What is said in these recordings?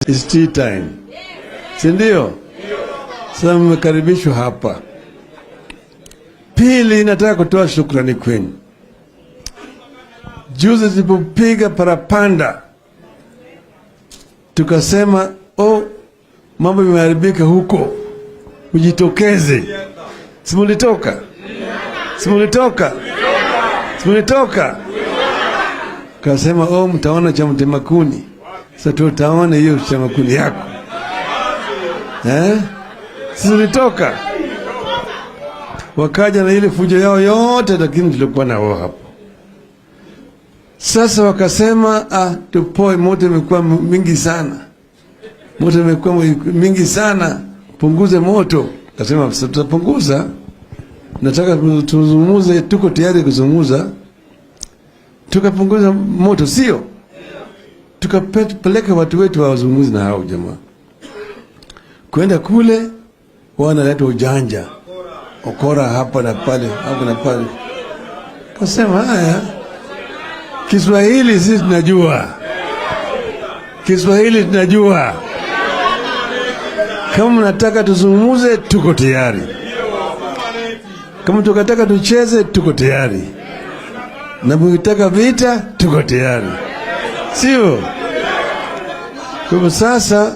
It's tea time, si ndio? Sasa mmekaribishwa hapa. Pili, nataka kutoa shukrani kwenu. Juzi tulipopiga parapanda, tukasema oh, mambo imeharibika huko, mjitokeze. Simulitoka? Simulitoka? Simulitoka? Kasema oh, mtaona cha mtema kuni. Sasa tutaona hiyo cha makuni yako eh? Simulitoka? Wakaja na ile fujo yao yote, lakini tulikuwa na wao hapo. Sasa wakasema ah, tupoe, moto imekuwa mingi sana, moto imekuwa mingi sana, punguze moto. Kasema tutapunguza, nataka tuzungumze, tuko tayari kuzungumza. Tukapunguza moto, sio tukapeleka watu wetu wazungumze na hao jamaa. Kwenda kule wanaleta ujanja, okora hapa na pale, hapa na pale. Kasema haya, Kiswahili sisi tunajua, Kiswahili tunajua. Kama mnataka tuzungumze, tuko tayari. Kama tukataka tucheze, tuko tayari, na mkitaka vita, tuko tayari, sio? Kwa hivyo sasa,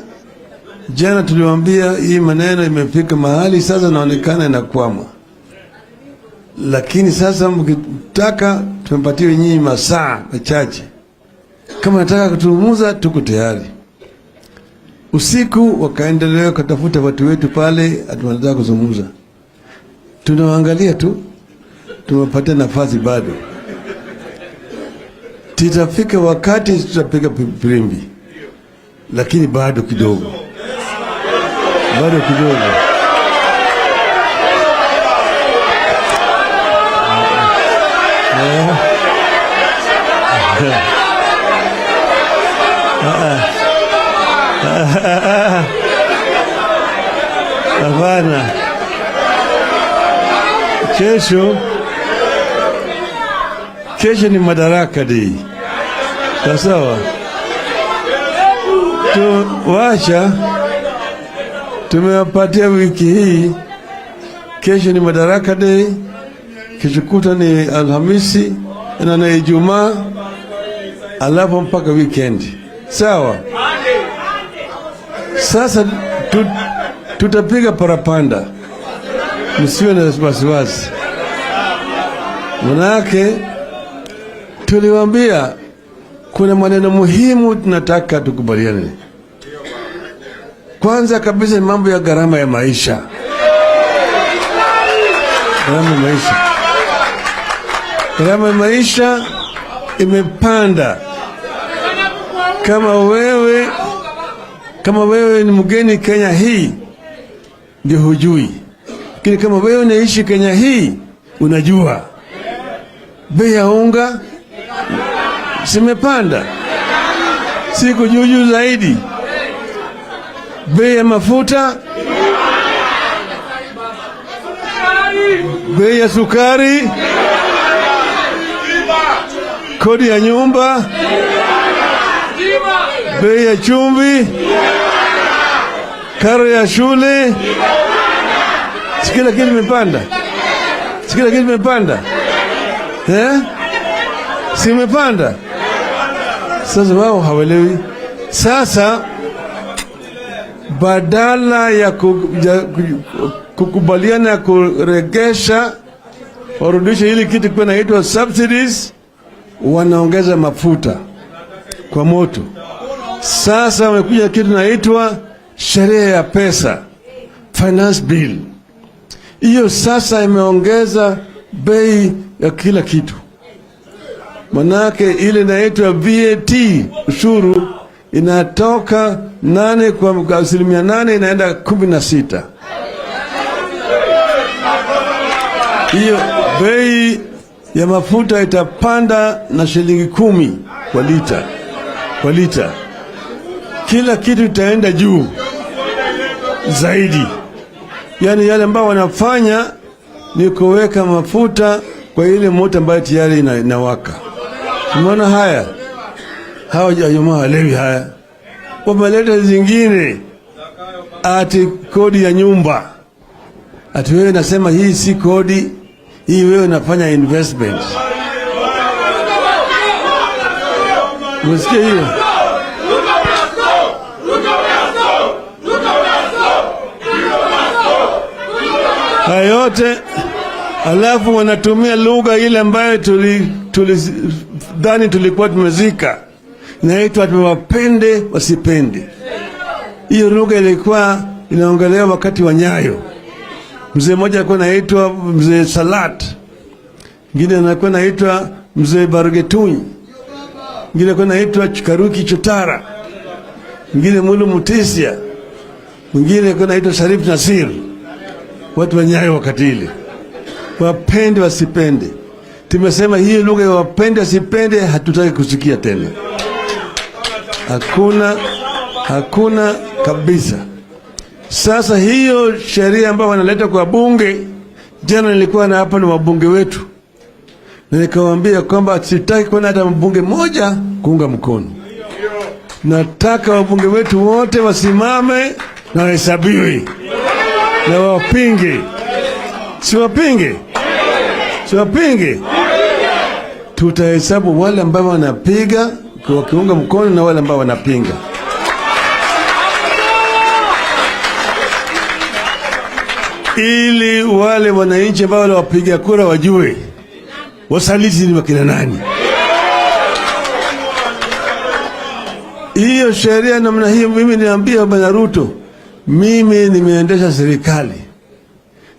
jana tuliwaambia hii maneno imefika mahali sasa inaonekana inakwama, lakini sasa mkitaka tumepatia nyinyi masaa machache. Kama nataka kutuzungumza, tuko tayari. Usiku wakaendelea kutafuta watu wetu pale, wanataka kuzungumza. Tunawaangalia tu, tumepatia nafasi bado. Tutafika wakati tutapiga filimbi, lakini bado kidogo, bado kidogo. Hapana, kesho, kesho ni Madaraka Day, sawa? Tuwacha, tumewapatia wiki hii. Kesho ni Madaraka Day, kesho kuta ni Alhamisi na Ijumaa, alafu mpaka weekend, sawa? Sasa tutapiga parapanda, msiwe na wasiwasi. Manake tuliwaambia kuna maneno muhimu tunataka tukubaliane. Kwanza kabisa ni mambo ya gharama ya maisha. Gharama ya maisha, gharama ya maisha imepanda. Kama wewe ni mgeni Kenya hii ndio hujui, lakini kama wewe unaishi Kenya hii unajua bei ya unga zimepanda, siku juu juu zaidi, bei ya mafuta, bei ya sukari, kodi ya nyumba, bei ya chumvi, karo ya shule, kila kitu imepanda, kila kitu imepanda, eh? Simepanda. Sasa wao hawaelewi. Sasa badala ya kukubaliana kuregesha, warudishe hili kitu kwa inaitwa subsidies, wanaongeza mafuta kwa moto. Sasa wamekuja kitu inaitwa sheria ya pesa, finance bill. Hiyo sasa imeongeza bei ya kila kitu. Manake ile inaitwa VAT ushuru inatoka 8 kwa 8% inaenda 16. Hiyo bei ya mafuta itapanda na shilingi 10 kwa lita, kwa lita. Kila kitu itaenda juu zaidi. Yaani yale ambao wanafanya ni kuweka mafuta kwa ile moto ambayo tayari inawaka. Umeona haya? Hawa jamaa hawalewi haya. Wameleta zingine ati kodi ya nyumba, ati wewe nasema hii si kodi, hii wewe unafanya investment. Umesikia hiyo? Haya yote alafu wanatumia lugha ile ambayo tulidhani tulikuwa tumezika, inaitwa wapende wasipende. Hiyo lugha ilikuwa inaongelewa wakati wa Nyayo. Mzee mmoja alikuwa anaitwa Mzee Salat, mwingine alikuwa anaitwa Mzee Bargetuni, mwingine alikuwa anaitwa Karuki Chotara, mwingine Mulu Mutisia, mwingine alikuwa anaitwa Sharif Nasir. Watu wa Nyayo wakati ile, wapende wasipende, tumesema hii lugha ya wapende wasipende hatutaki kusikia tena. Hakuna, hakuna kabisa. Sasa hiyo sheria ambayo wanaleta kwa bunge, jana nilikuwa na hapa na wabunge wetu, na nikawaambia kwamba sitaki kuona hata mbunge mmoja kuunga mkono. Nataka wabunge wetu wote wasimame na wahesabiwe na wapinge, siwapinge, siwapinge. Tutahesabu wale ambao wanapiga wakiunga mkono na wale ambao wanapinga. Ili wale wananchi ambao waliwapiga kura wajue wasaliti ni wakina nani. Hiyo sheria namna hiyo, mimi niambia Bwana Ruto, mimi nimeendesha serikali,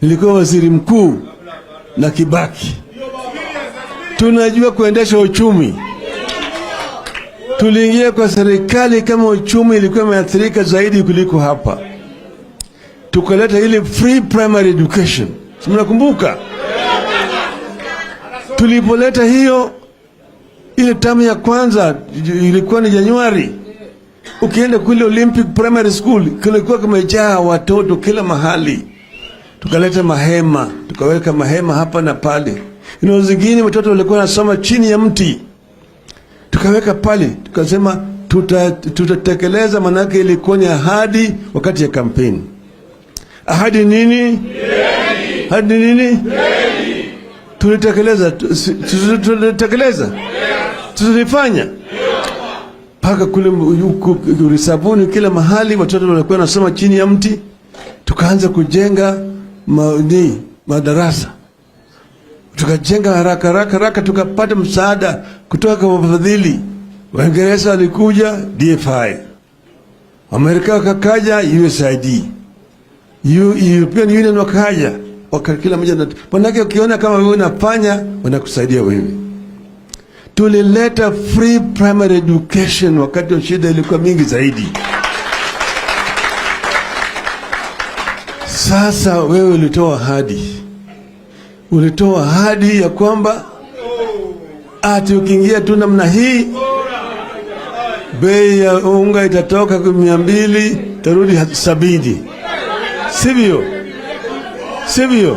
nilikuwa waziri mkuu na Kibaki, tunajua kuendesha uchumi. Tuliingia kwa serikali kama uchumi ilikuwa imeathirika zaidi kuliko hapa, tukaleta ile free primary education, si mnakumbuka? Tulipoleta hiyo, ile tamu ya kwanza ilikuwa ni Januari. Ukienda kule Olympic Primary School kulikuwa kumejaa watoto kila mahali. Tukaleta mahema, tukaweka mahema hapa na pale. Eneo zingine watoto walikuwa wanasoma chini ya mti, tukaweka pale, tukasema tutatekeleza, manake ilikuwa ni ahadi wakati ya kampeni. Ahadi nini? Ahadi nini? Tulitekeleza, tulitekeleza, tulifanya mpaka kule Risabuni, kila mahali watoto walikuwa wanasoma chini ya mti. Tukaanza kujenga madarasa, tukajenga haraka haraka haraka, tukapata msaada kutoka kwa wafadhili. Waingereza walikuja DFI, Amerika wakakaja USAID, European Union wakaja, kila mmoja. Manake ukiona kama wewe unafanya, wanakusaidia wewe. Tulileta free primary education wakati wa shida ilikuwa mingi zaidi. Sasa wewe ulitoa ahadi, ulitoa ahadi ya kwamba ati ukiingia tu namna hii bei ya unga itatoka 200 tarudi 70, sivyo? Sivyo?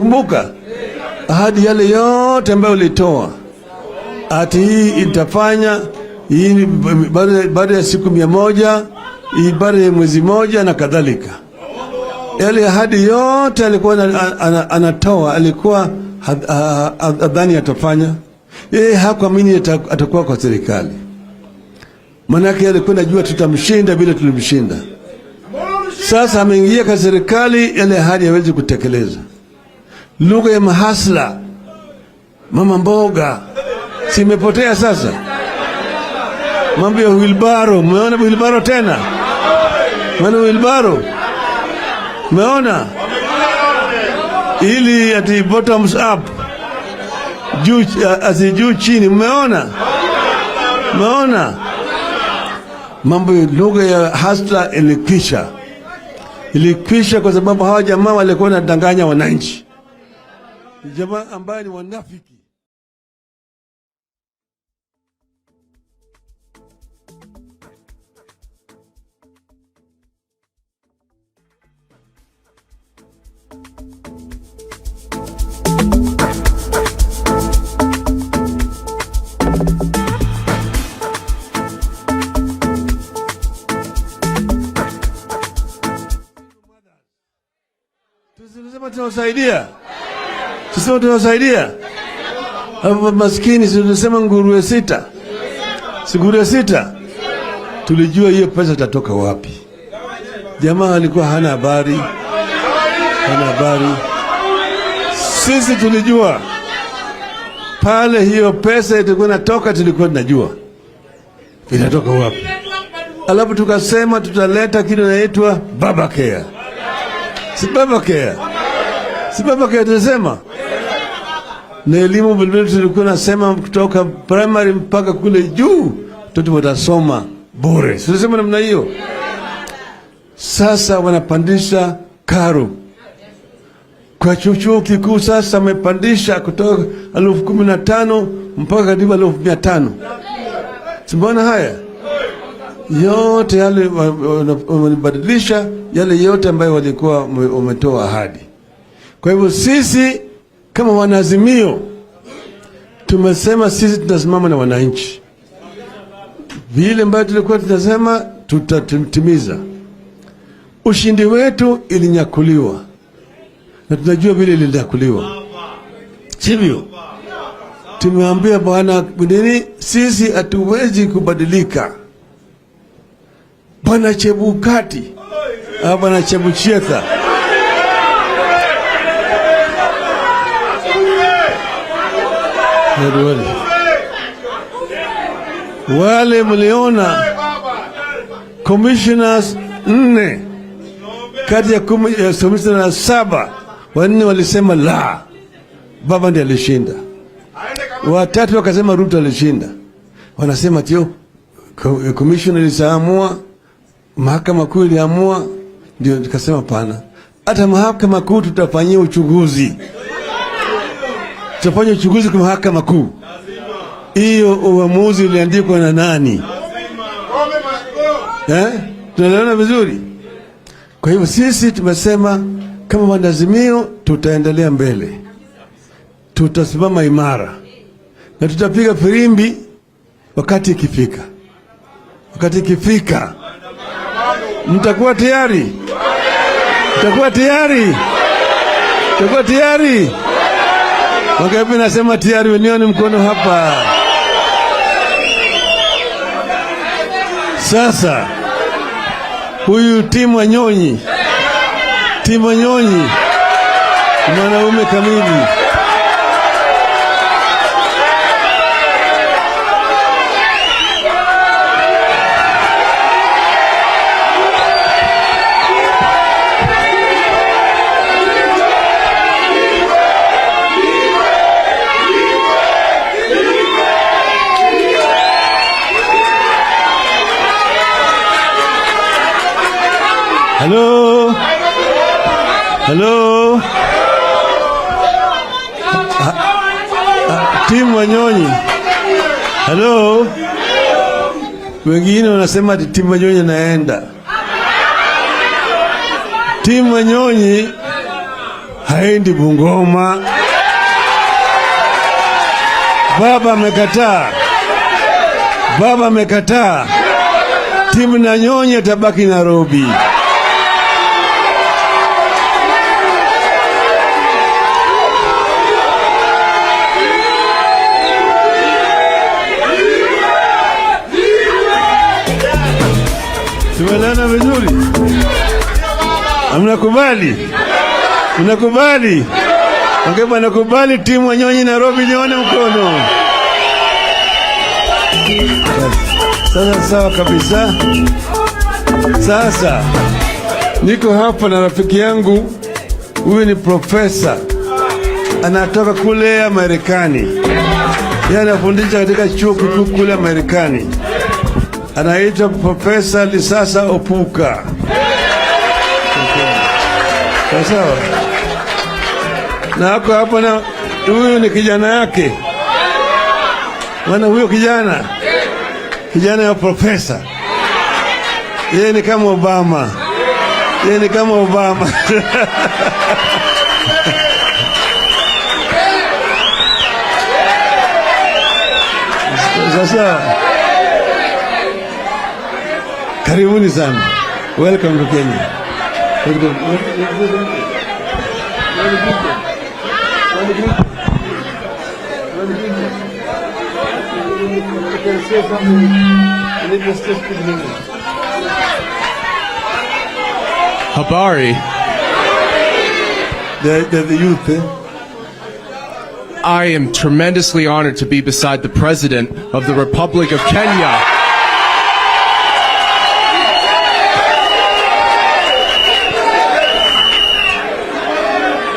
Kumbuka ahadi yale yote ambayo ulitoa, ati hii itafanya hii baada ya siku 100, hii baada ya mwezi moja na kadhalika. Yale ahadi yote alikuwa anatoa, alikuwa adhani atafanya. Yeye hakuamini atakuwa kwa serikali, manake alikuwa anajua tutamshinda bila tulimshinda. Sasa ameingia kwa serikali, yale ahadi hawezi kutekeleza. Lugha ya mahasla, mama mboga, simepotea sasa. Mambo ya wilbaro, umeona wilbaro tena? Umeona wilbaro? Umeona? Ili ati bottoms up, juu asi juu chini, umeona? Umeona? Mambo ya lugha ya hasla ilikwisha. Ilikwisha kwa sababu hawa jamaa walikuwa wanadanganya wananchi. Jamaa ambaye ni wanafiki. Tunawasaidia, sisi tunawasaidia hapo maskini. Si tunasema nguruwe sita, si nguruwe sita? Tulijua hiyo pesa itatoka wapi? Jamaa alikuwa hana habari, hana habari. Sisi tulijua pale hiyo pesa ilikuwa inatoka, tulikuwa tunajua inatoka wapi. Alafu tukasema tutaleta kitu inaitwa Baba Care, si Baba Care, si Baba Care tulisema na elimu vilevile tulikuwa nasema kutoka primary mpaka kule juu watoto watasoma bure, tulisema namna hiyo. Sasa wanapandisha karo kwa chuo kikuu, sasa wamepandisha kutoka 15,000 mpaka karibu 500,000. Si mbona haya yote yale wamebadilisha yale yote ambayo walikuwa wametoa ahadi. Kwa hivyo sisi kama wanaazimio tumesema sisi tunasimama na wananchi, vile ambavyo tulikuwa tunasema tutatimiza. Ushindi wetu ilinyakuliwa na tunajua vile ilinyakuliwa, sivyo? Tumeambia bwana nini, sisi hatuwezi kubadilika. Bwana Chebukati au bwana Chebuchetha wale mliona commissioners 4 kati ya commissioners 7, 4 walisema la, baba ndiye alishinda, 3 wakasema Ruto alishinda. Wanasema tio commissioner iliamua, mahakama kuu iliamua, ndio tukasema pana, hata mahakama kuu tutafanyia uchunguzi, tutafanya uchunguzi kwa mahakama kuu. Hiyo uamuzi uliandikwa na nani? Tunaelewana vizuri? Kwa hivyo sisi tumesema kama wanaazimio tutaendelea mbele, tutasimama imara na tutapiga firimbi wakati ikifika. Wakati ikifika mtakuwa tayari, mtakuwa tayari, mtakuwa tayari. Wangapi nasema tayari? Wenione mkono hapa. Sasa huyu Tim Wanyonyi, Tim Wanyonyi mwanaume kamili. Hello? Hello? Tim Wanyonyi. Hello? Wengine wanasema ati Tim Wanyonyi anaenda. Tim Wanyonyi haendi Bungoma. Baba amekataa. Baba amekataa. Tim Wanyonyi atabaki Nairobi. Tumeelewana vizuri? Mnakubali? Mnakubali? Okay, bwana, nakubali Tim Wanyonyi Nairobi, nione mkono. Sasa sawa kabisa. Sasa niko hapa na rafiki yangu, huyu ni profesa, anatoka kule Marekani. Yeye anafundisha katika chuo kikuu kule Marekani. Anaitwa Profesa Lisasa Opuka. Sawa sawa. Na ako hapa na huyu ni kijana yake. Maana huyo kijana, kijana ya profesa. Yeye ni kama Obama. Yeye ni kama Obama. Sasa karibuni sana. Welcome to Kenya. Welcome. You can say something and it will still speak in English. Habari. They're the youth, eh? I am tremendously honored to be beside the President of the Republic of Kenya.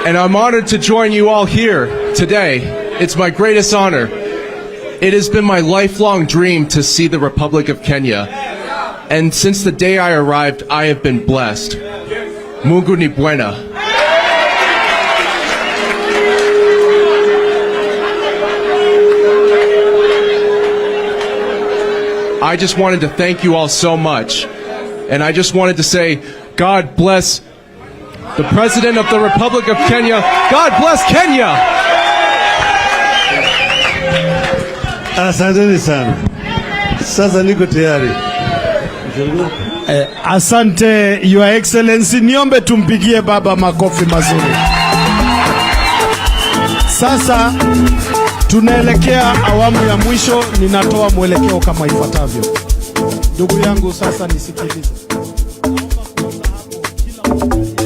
And I'm honored to join you all here today. It's my greatest honor. It has been my lifelong dream to see the Republic of Kenya. And since the day I arrived, I have been blessed. Mungu ni mwema. I just wanted to thank you all so much. And I just wanted to say, God bless the President of the Republic of Kenya. God bless Kenya. Asanteni sana. Sasa niko tayari. Asante, Your Excellency, niombe tumpigie baba makofi mazuri. Sasa tunaelekea awamu ya mwisho, ninatoa mwelekeo kama ifuatavyo. Ndugu yangu, sasa nisikilize. Naomba kwanza hapo kila mtu